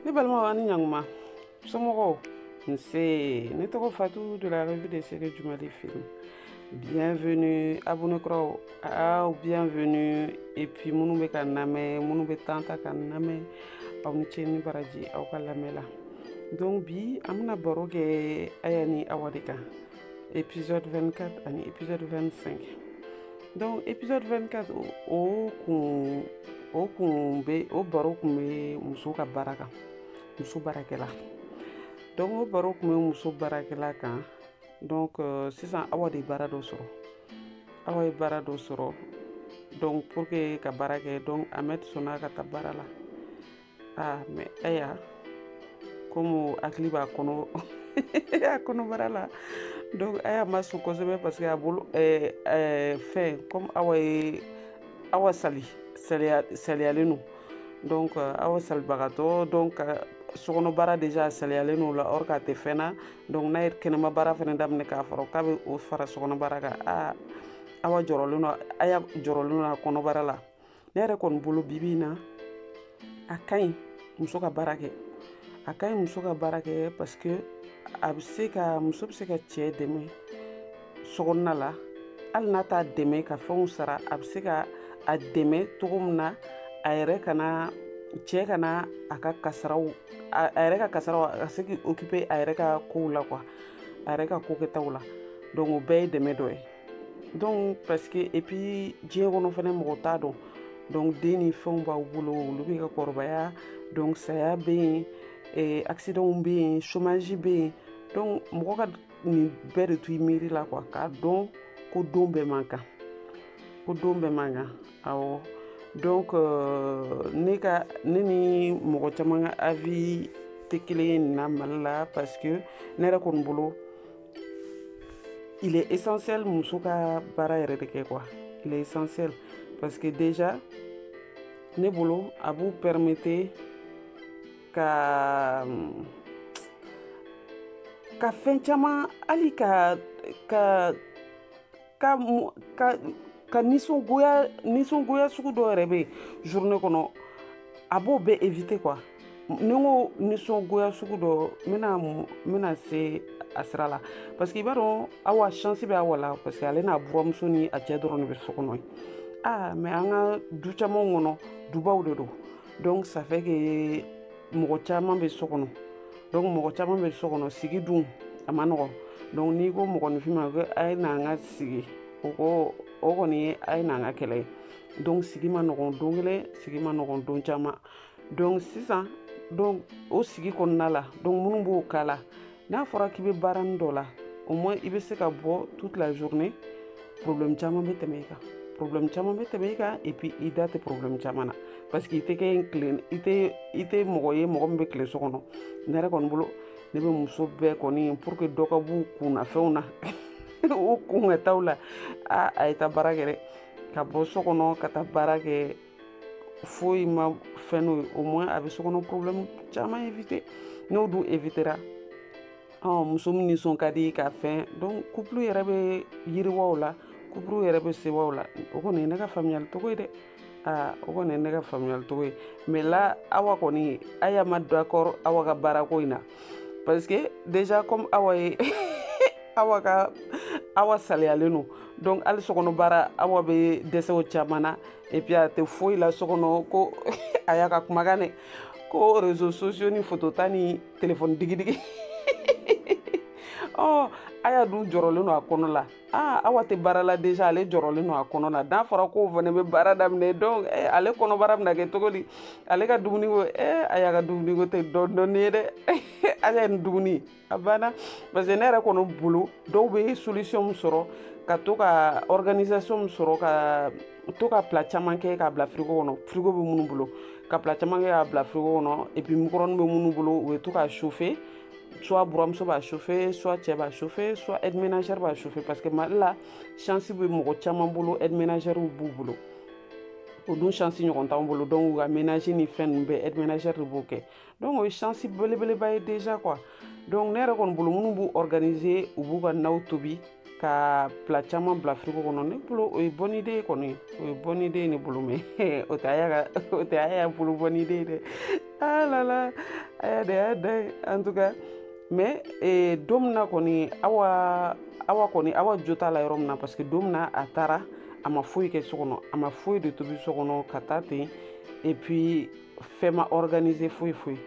Ne balimaw, ani ɲanguma, somɔgɔw? Nse, ne tɔgɔ Fatou de la revue des séries du Mali Film. Bienvenue abonné kuraw, aw bienvenue. Et puis minnu bɛ ka lamɛn, minnu bɛ temps ta ka lamɛn, aw ni ce ni baraji aw ka lamɛn la. Donc bi an bɛna baro kɛ Aya ni Awa de kan, épisode 24 ani épisode 25. Donc épisode 24, o kun bɛ, o baro kun bɛ muso ka baara kan, muso baarakɛla. Donc o baro kun bɛ muso baarakɛla kan. Donc sisan Awa de ye baara dɔ sɔrɔ, Awa ye baara dɔ sɔrɔ. Donc pour que ka baara kɛ, donc Ahmed sɔnna ka taa baara la. Ah, mais Aya, comme hakili b'a kɔnɔ, a kɔnɔbara la, donc Aya ma sɔn kosɛbɛ, parce que a bolo fɛn, comme Awa ye, Awa sali saliya saliyalen don. Donc Awa salibagatɔ, donc sokɔnɔ baara déjà a saliyalen don la, or k'a tɛ fɛn na. Donc n'a ye kɛnɛma baara fɛnɛ daminɛ, k'a fɔra k'a bɛ o fara sokɔnɔ baara kan, aa, Awa jɔrɔlen don, Aya jɔrɔlen don a kɔnɔbara la. Ne yɛrɛ kɔni bolo, bibi in na, a ka ɲi muso ka baara kɛ, a ka ɲi muso ka baara kɛ, parce que a bɛ se ka, muso bɛ se ka cɛ dɛmɛ sokɔnɔna la. Hali n'a t'a dɛmɛ ka fɛnw sara, a bɛ se ka a dɛmɛ cogo min na a yɛrɛ kana, cɛ kana a ka kasaraw, a yɛrɛ ka kasaraw, a ka se k'i occuper a yɛrɛ ka kow la quoi, a yɛrɛ ka ko kɛtaw la. Donc o bɛɛ ye dɛmɛ dɔ ye. Donc parce que, et puis diɲɛ kɔnɔ fɛnɛ, mɔgɔ t'a dɔn. Donc den ni fɛnw b'aw bolo, olu bɛ ka kɔrɔbaya. Donc saya bɛ yen, accident bɛ yen, chômage bɛ yen. Donc mɔgɔ ka nin bɛɛ de to i miiri la quoi, k'a dɔn ko don bɛɛ man kan, ko don bɛɛ man kan. Awɔ, donc ne ka, ne ni mɔgɔ caman ka avis tɛ kelen ye nin na Mali la, parce que ne yɛrɛ kɔni bolo, il est essentiel muso ka baara yɛrɛ de kɛ quoi. Il est essentiel parce que déjà ne bolo, a b'u permettre ka fɛn caman, hali ka nisɔngoya, nisɔngoya sugu dɔw yɛrɛ bɛ yen journée kɔnɔ, a b'o bɛɛ éviter quoi. Ni n ko nisɔngoya sugu dɔ, n bɛna se a sira la, parce que i b'a dɔn, Awa, chance bɛ Awa la, parce que ale n'a buramuso ni a cɛ dɔrɔn de bɛ so kɔnɔ yen. Ah, mais an ka du camanw kɔnɔ, dubaw de don. Donc ça fait que mɔgɔ caman bɛ so kɔnɔ. Donc mɔgɔ caman bɛ so kɔnɔ, sigi dun a ma nɔgɔn. Donc n'i ko mɔgɔninfin ma ko a ye n'an ka sigi, o ko o kɔni ye a ye n'an ka kɛlɛ ye. Donc sigi ma nɔgɔn don kelen, sigi ma nɔgɔn don caman. Donc sisan, donc o sigi kɔnɔna la, donc minnu b'o k'a la, n'a fɔra k'i bɛ baara dɔ la, au moins i bɛ se ka bɔ toute la journée, problème caman bɛ tɛmɛ i kan, problème caman bɛ tɛmɛ i kan. Et puis i da tɛ problème caman na, parce que i tɛ kɛ tile, i tɛ mɔgɔ ye mɔgɔ min bɛ tile so kɔnɔ. Ne yɛrɛ kɔni bolo, ne bɛ muso bɛɛ kɔni, pour que dɔ ka b'u kunna fɛnw na, u kunkɛtaw la, a a ye taa baara kɛ dɛ, ka bɔ so kɔnɔ ka taa baara kɛ, foyi ma fɛn n'o ye. Au moins a bɛ sokɔnɔ problème caman éviter. N'o dun évitera, ɔ muso min nisɔn ka di ka fɛn, donc couple yɛrɛ bɛ yiriwaw la, couple yɛrɛ bɛ sewaw la. O kɔni ye ne ka faamuyali cogo ye dɛ. Aa, o kɔni ye ne ka faamuyali cogo ye. Mais là, Awa kɔni, Aya ma d'accord Awa ka baarako in na, parce que déjà comme Awa ye, Awa ka, Awa saliyalen don. Donc hali sokɔnɔ baara, Awa bɛ dɛsɛ o caman na. Et puis a tɛ foyi la so kɔnɔ, ko a y'a ka kumakan dɛ, ko réseaux sociaux ni photo ta ni téléphone digidigi. Ɔ Aya dun jɔrɔlen don a kɔnɔ la. Aa, Awa tɛ baara la déjà, ale jɔrɔlen don a kɔnɔ la. N'a fɔra k'o fana bɛ baara daminɛ, donc ale kɔnɔbara bɛna kɛ cogo di? Ale ka dumuni ko, Aya ka dumuni ko tɛ dɔɔni dɔɔni ye dɛ. Aya ni dumuni a banna, parce que ne yɛrɛ kɔni bolo, dɔw bɛ solution min sɔrɔ, ka to ka organisation min sɔrɔ, ka to ka plat caman kɛ k'a bila frigo kɔnɔ, frigo bɛ minnu bolo, ka plat caman kɛ k'a bila frigo kɔnɔ. Et puis micro-ondes bɛ minnu bolo, u bɛ to k'a chauffer, soit buramuso b'a chauffer, soit cɛ b'a chauffer, soit aide ménagère b'a chauffer, parce que Mali la, chance bɛ mɔgɔ caman bolo, aide ménagère b'u bolo. O dun chance ɲɔgɔn t'anw bolo. Donc u ka ménage ni fɛn ninnu bɛɛ, aide ménagère de b'o kɛ. Donc o ye chance belebeleba ye déjà quoi. Donc ne yɛrɛ kɔni bolo, minnu b'u organiser, u b'u ka naw tobi ka plat caman bila frigo kɔnɔ, ne bolo o ye bonne idée kɔni, o ye bonne idée ne bolo. Mais o tɛ Aya ka, o tɛ Aya bolo bonne idée dɛ. Ah là là. Aya de y'a da ye en tout cas. Mais don min na kɔni, Awa kɔni, Awa jo t'a la yɔrɔ min na, parce que don min na a taara, a ma foyi kɛ so kɔnɔ, a ma foyi de tobi so kɔnɔ ka taa ten, et puis fɛn ma organiser foyi foyi.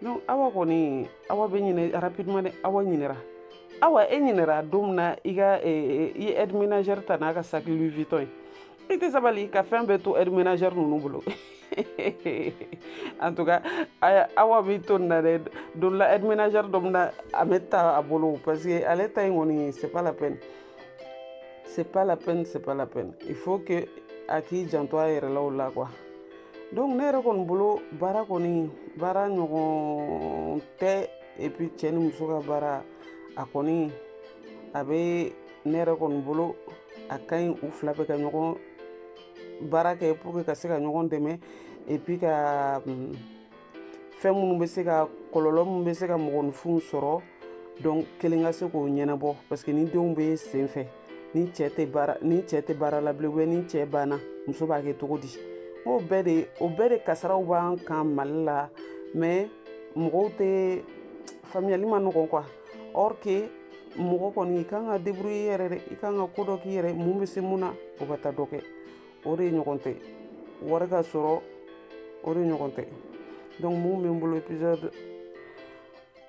Donc Awa kɔni, Awa bɛ ɲinɛ rapidement dɛ. Awa ɲinɛra. Awa, e ɲinɛra don min na i ka i ye aide ménagère ta n'a ka sac Louis Vuitton ye. I tɛ sabali ka fɛn bɛɛ to aide ménagère ninnu bolo. En tout cas, Awa b'i to nin na dɛ. Don la, aide ménagère dɔ bɛna a bɛ ta a bolo, parce que ale ta in kɔni, c'est pas la peine, c'est pas la peine, c'est pas la peine. Il faut que a k'i janto a yɛrɛ la o la quoi. Donc ne yɛrɛ kɔni bolo, baara kɔni, baara ɲɔgɔn tɛ. Et puis cɛ ni muso ka baara, a kɔni a bɛ, ne yɛrɛ kɔni bolo, a ka ɲi u fila bɛ ka ɲɔgɔn baara kɛ pour que ka se ka ɲɔgɔn dɛmɛ, et puis ka fɛn minnu bɛ se ka kɔlɔlɔ minnu bɛ se ka mɔgɔninfinw sɔrɔ, donc kelen ka se k'o ɲɛnabɔ. Parce que ni denw bɛ sen fɛ, ni cɛ tɛ baara, ni cɛ tɛ baara la bilen, ni cɛ banna, muso b'a kɛ cogo di? O bɛɛ de kasaraw b'an kan Mali la. Mais mɔgɔw tɛ faamuyali ma nɔgɔn quoi. Or que mɔgɔ kɔni, i kan ka débrouiller i yɛrɛ dɛ, i kan ka ko dɔ k'i yɛrɛ. Mun bɛ se mun na, o ka taa dɔ kɛ, o de ɲɔgɔn tɛ. Wari ka sɔrɔ, o de ɲɔgɔn tɛ. Donc mun bɛ n bolo épisode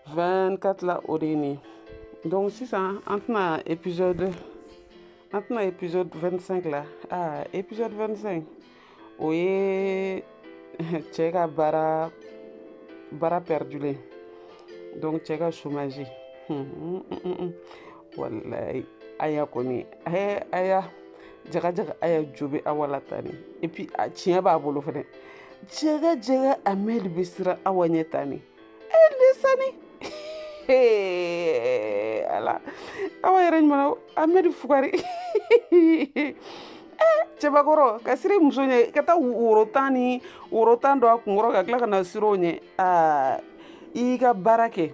24 la, o de ye nin ye. Donc sisan an tɛna épisode 25 la. Ah, épisode 25, o ye cɛ ka baara perdulen, donc cɛ ka chômage. Wallahi, Aya kɔni, Aya jaga jaga, Aya jo bɛ Awa la tan. Et puis a tiɲɛ b'a bolo fɛnɛ. Jaga jaga, Ahmed bɛ siran Awa ɲɛ tan. E ne sani ala, Awa yɛrɛ ɲuman. Ahmed fugari cɛbakɔrɔ ka siri muso ɲɛ, ka taa woro 10 ni woro 10 don a kunkɔrɔ, ka tila ka na siri o ɲɛ. Aa, i ka baara kɛ,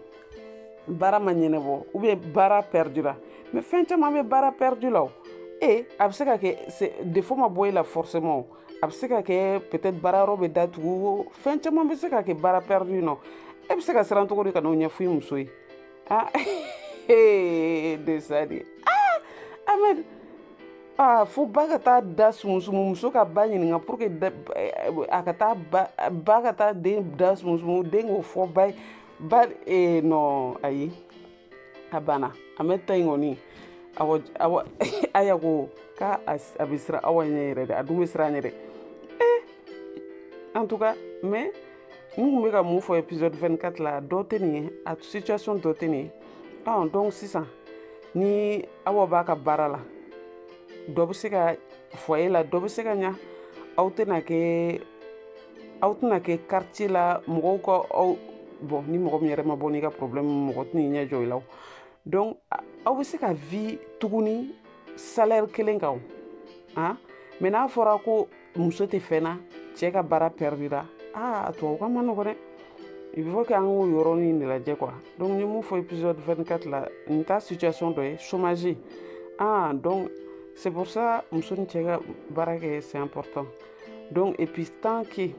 baara ma ɲɛnabɔ ou bien baara perdura. Mais fɛn caman bɛ baara perdu la o. E a bɛ se ka kɛ défaut ma bɔ e la forcément. A bɛ se ka kɛ peut-être baara yɔrɔ bɛ datugu. Fɛn caman bɛ se ka kɛ baara perdu nɔ. E bɛ se ka siran cogo di ka n'o ɲɛfɔ i muso ye? Ah, de sa de. Ah, Ahmed, ah, fo ba ka taa da sumusumu, muso ka ba ɲininka pour que a ka taa ba, ba ka taa den da sumusumu, den k'o fɔ ba ye. Ba non, ayi, a banna. Ahmed ta in kɔni, awɔ, Awa, Aya ko k'a a bɛ siran Awa ɲɛ yɛrɛ de. A dun bɛ siran ɲɛ dɛ. En tout cas, mais n kun bɛ ka mun fɔ épisode 24 la, dɔ tɛ nin ye, a situation dɔ tɛ nin ye. Ah, donc sisan ni Awa b'a ka baara la, dɔ bɛ se ka foyer la, dɔ bɛ se ka ɲa. Aw tɛna kɛ quartier la mɔgɔw ka aw bon. Ni mɔgɔ min yɛrɛ ma bɔ n'i ka problème, mɔgɔ tɛn'i ɲɛ jɔ i la o. Donc aw bɛ se ka vie tuguni salaire kelen kan o. Ah, mais n'a fɔra ko muso tɛ fɛn na, cɛ ka baara perdira, ah, a tubabukan ma nɔgɔn dɛ. Il faut que an k'o yɔrɔnin de lajɛ quoi. Donc n ye mun fɔ épisode 24 la, nin ta situation dɔ ye chômage. Ah, donc c'est pour ça muso ni cɛ ka baara kɛ, c'est important. Donc et puis tant que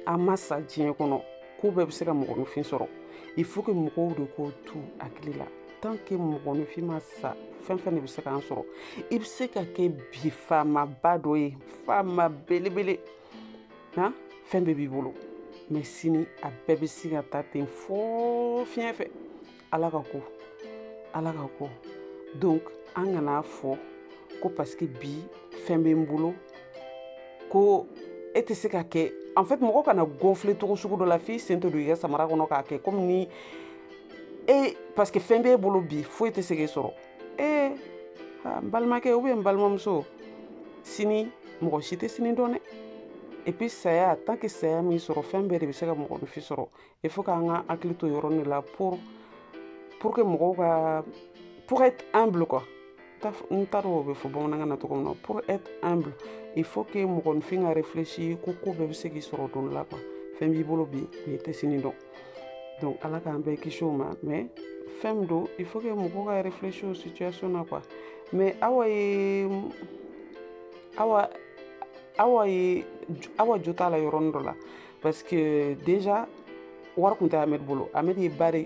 an ma sa diɲɛ kɔnɔ, ko bɛɛ bɛ se ka mɔgɔninfin sɔrɔ. Il faut que mɔgɔw de k'o tu hakili la. Tant que mɔgɔninfin ma sa, fɛn fɛn de bɛ se k'an sɔrɔ. I bɛ se ka kɛ bi faamaba dɔ ye, faama belebele han, fɛn bɛɛ b'i bolo, mais sini a bɛɛ bɛ se ka taa ten fo fiɲɛ fɛ. Ala ka ko, Ala ka ko. Donc an kana fɔ ko parce que bi fɛn bɛ n bolo ko e tɛ se ka kɛ. En fait, mɔgɔ kana gonfler cogo sugu dɔ la f'i sen tɛ don i ka samara kɔnɔ k'a kɛ komi ni e parce que fɛn b'e bolo bi, foyi tɛ se k'e sɔrɔ. Ee, n balimakɛ ou bien n balimamuso, sini mɔgɔ si tɛ sini dɔn dɛ. Et puis saya, tant que saya m'i sɔrɔ, fɛn bɛɛ de bɛ se ka mɔgɔninfin sɔrɔ. Il faut k'an ka hakili to yɔrɔnin de la pour que mɔgɔw ka, pour être humble quoi. N t'a dɔn o bɛ fɔ bamanankan na cogo min na. Pour être humble, il faut que mɔgɔninfin ka réfléchir ko ko bɛɛ bɛ se k'i sɔrɔ don dɔ la quoi. Fɛn b'i bolo bi, mais i tɛ sini dɔn. Donc Ala k'an bɛɛ kisi o ma. Mais fɛn min don, il faut que mɔgɔw ka réfléchir o situation na quoi. Mais Awa ye, Awa jo t'a la yɔrɔnin dɔ la, parce que déjà Wari kun tɛ Ahmed bolo. Ahmed ye ba de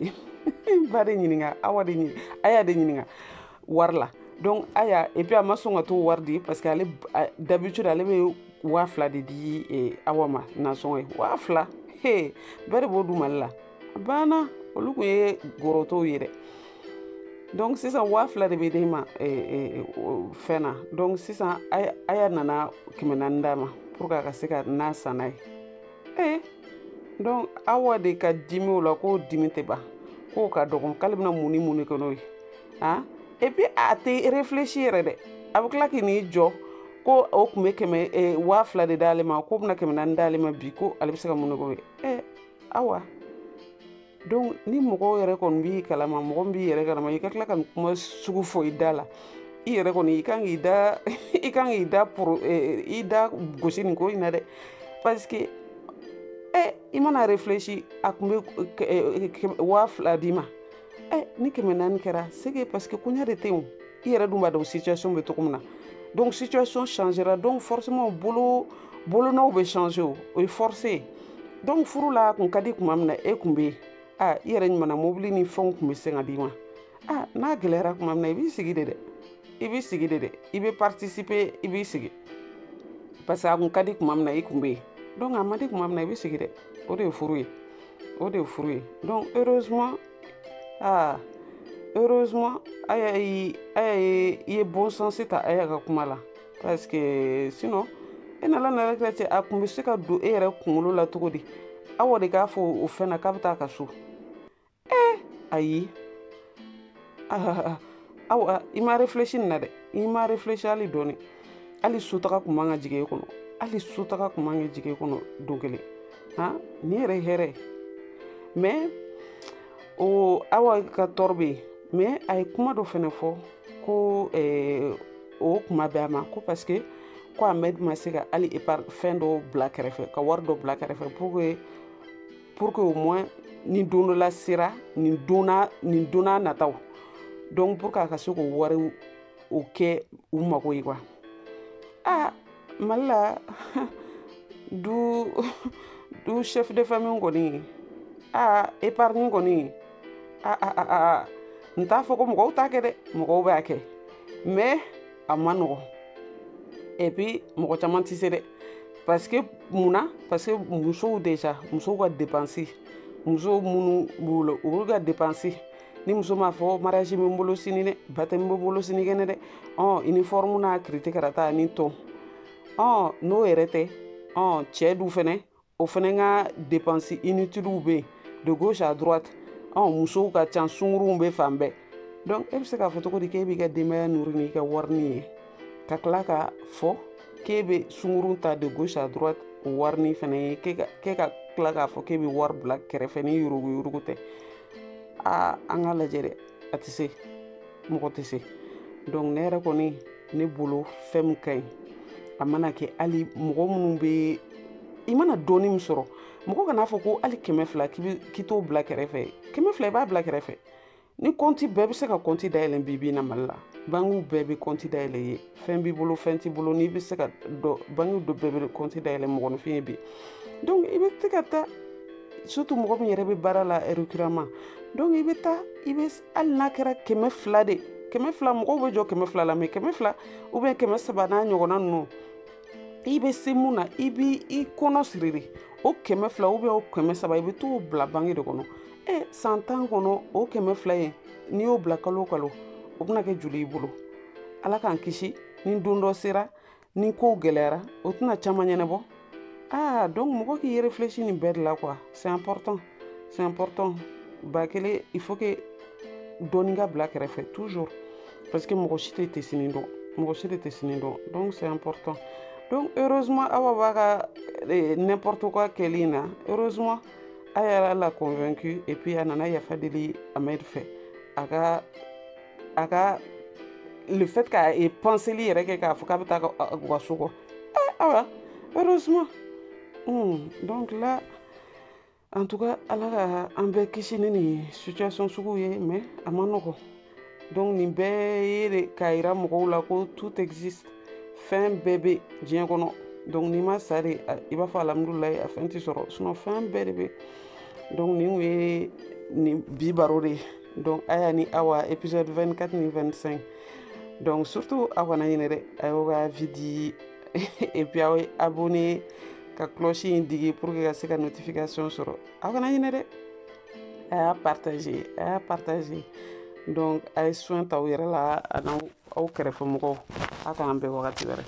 ɲininka, Awa de ɲininka, Aya de ɲininka wari la. Donc Aya, et puis a ma sɔn ka t'o wari di parce que ale d'habitude ale bɛ 2000 de di Awa ma nasɔngɔ ye. 2000, he, bɛɛ de b'o dun Mali la. A banna, olu kun ye gɔrɔtɔw ye dɛ. Donc sisan 2000 de bɛ d'e ma fɛn na. Donc sisan Aya nana 400 d'a ma pour que a ka se ka na san n'a ye. Donc Awa de ka dimi o la, k'o dimi tɛ ban, k'o ka dɔgɔn, k'ale bɛna mun ni mun de kɛ n'o ye. Han, et puis a tɛ réfléchir yɛrɛ dɛ, a bɛ tila k'i n'i jɔ ko o tun bɛ 2000 de d'ale ma, k'o bɛna 400 d'ale ma bi, ko ale bɛ se ka mun de k'o ye. Awa, donc ni mɔgɔw yɛrɛ kɔni b'i kalama, mɔgɔ min b'i yɛrɛ kalama, i ka tila ka nin kuma sugu fɔ i da la, i yɛrɛ kɔni i kan k'i da i kan k'i da pour i da gosi nin ko in na dɛ, parce que i mana réfléchir, a kun bɛ 2000 d'i ma, ni 400 kɛra, c'est que parce que koɲa de tɛ yen, i yɛrɛ dun b'a dɔn situation bɛ cogo min na. Donc situation changera, donc forcément bolonɔw bɛ changer, o ye forcé. Donc furu la a kun ka di tuma min na, e kun bɛ yen, i yɛrɛ ɲumanna mobili ni fɛnw kun bɛ se ka d'i ma. N'a gɛlɛyara tuma min na, i b'i sigi de dɛ, i b'i sigi de dɛ, i bɛ participer, i b'i sigi, parce que a kun ka di tuma min na, i kun bɛ yen. Donc a man di tuma min na, i bɛ sigi dɛ. O de ye furu ye, o de ye furu ye. Donc heureusement, heureusement Aya i ye bon sens ta Aya ka kuma la, parce que sinon e nana nana kira cɛ, a kun bɛ se ka don e yɛrɛ kunkolo la cogo di? Awa de k'a fɔ o fɛn na k'a bɛ taa ka so. Ayi, Awa, i ma réfléchi nin na dɛ, i ma réfléchi hali dɔɔni. Hali sotaga kun man ka jigin e kɔnɔ, hali sotaga kun man ka jigin e kɔnɔ don kelen. Han, nin yɛrɛ ye hɛrɛ ye. Mais o Awa ka tɔɔrɔ bɛ yen, mais a ye kuma dɔ fɛnɛ fɔ ko o kuma bɛ a ma, ko parce que ko Ahmed ma se ka hali fɛn dɔ bila kɛrɛfɛ, ka wari dɔ bila kɛrɛfɛ pour que au moins ni don dɔ la sera, nin donna nataw, donc pour k'a ka se k'o wari o kɛ u mago ye quoi. Mali la du chef de famille kɔni, épargne kɔni, n t'a fɔ ko mɔgɔw t'a kɛ dɛ, mɔgɔw b'a kɛ, mais a ma nɔgɔn. Et puis mɔgɔ caman tɛ se dɛ, parce que munna? Parce que musow déjà, musow ka dépense, musow minnu b'u la, olu ka dépense, ni muso m'a fɔ mariage bɛ n bolo sini dɛ, baptême bɛ n bolo sini kɛnɛ dɛ, uniforme n'a kiriti karata ani tɔn, n'o yɛrɛ tɛ, cɛ du fɛnɛ, o fɛnɛ ka dépense inutile bɛ yen de gauche à droite, musow ka ca, sunkuruw bɛ fan bɛɛ. Donc e bɛ se k'a fɔ cogo di k'e b'i ka denbaya nourri n'i ka warini ye, ka tila ka fɔ k'e bɛ sunkurun ta de gauche à droite o warini fɛnɛ ye, k'e ka tila k'a fɔ k'e bɛ wari bila kɛrɛfɛ ni yuruguyurugu tɛ. An k'a lajɛ dɛ, a tɛ se, mɔgɔ tɛ se. Donc ne yɛrɛ kɔni, ne bolo fɛn min ka ɲi, a mana kɛ hali mɔgɔ minnu bɛ, i mana dɔɔni min sɔrɔ, mɔgɔ kan'a fɔ ko hali 200 k'i t'o bila kɛrɛfɛ. 200 i b'a bila kɛrɛfɛ. Ni kɔnti bɛɛ bɛ se ka kɔnti dayɛlɛ bi bi in na Mali la, bankiw bɛɛ bɛ kɔnti dayɛlɛ ye, fɛn b'i bolo fɛn t'i bolo, n'i bɛ se ka dɔ, bankiw dɔ bɛɛ bɛ kɔnti dayɛlɛ mɔgɔninfin ye bi. Donc i bɛ se ka taa, surtout mɔgɔ min yɛrɛ bɛ baara la récurremment, donc i bɛ taa, i bɛ hali n'a kɛra 200 de, 200 mɔgɔw bɛ jɔ 200 la, mais 200 ou bien 300 n'a ɲɔgɔnna ninnu, i bɛ se mun na, i b'i kɔnɔ siri de, o 200 ou bien o 300 i bɛ t'o bila banki de kɔnɔ. San 10 kɔnɔ, o 200 in n'i y'o bila kalo o kalo, o bɛna kɛ joli i bolo? Ala k'an kisi, ni don dɔ sera, ni kow gɛlɛyara, o tɛna caman ɲɛnabɔ. Donc mɔgɔ k'i réfléchir nin bɛɛ de la quoi, c'est important, c'est important. Ba kelen, il faut que dɔɔni ka bila kɛrɛfɛ toujours, parce que mɔgɔ si tɛ sini dɔn, mɔgɔ si de tɛ sini dɔn, donc c'est important. Donc heureusement Awa b'a ka n'importe quoi kɛli in na, heureusement Aya l'a convaincu, et puis a nana yafa deli Ahmed fɛ, a ka le fait k'a penseli yɛrɛ kɛ k'a fɔ k'a bɛ taa u ka so kɔ. Awa, heureusement. Donc là, en tout cas, Ala ka an bɛɛ kisi ni nin situation sugu ye, mais a ma nɔgɔn. Donc nin bɛɛ ye de k'a yira mɔgɔw la ko tout existe, fɛn bɛɛ bɛ diɲɛ kɔnɔ. Donc n'i ma sa de, i b'a fɔ alhamdulilayi, a fɛn tɛ sɔrɔ, sinon fɛn bɛɛ de bɛ. Donc nin kun ye nin bi baro de ye. Donc Aya ni Awa, épisode 24 ni 25. Donc surtout aw kana ɲinɛ dɛ, a y'aw ka avis di et puis aw ye abonné ka cloche in digi pour que ka se ka notification sɔrɔ. Aw kana ɲinɛ dɛ, a y'a partager, a y'a partager. Donc a ye soin ta aw yɛrɛ la, a n'aw aw kɛrɛfɛmɔgɔw. A k'an bɛn wagati wɛrɛ.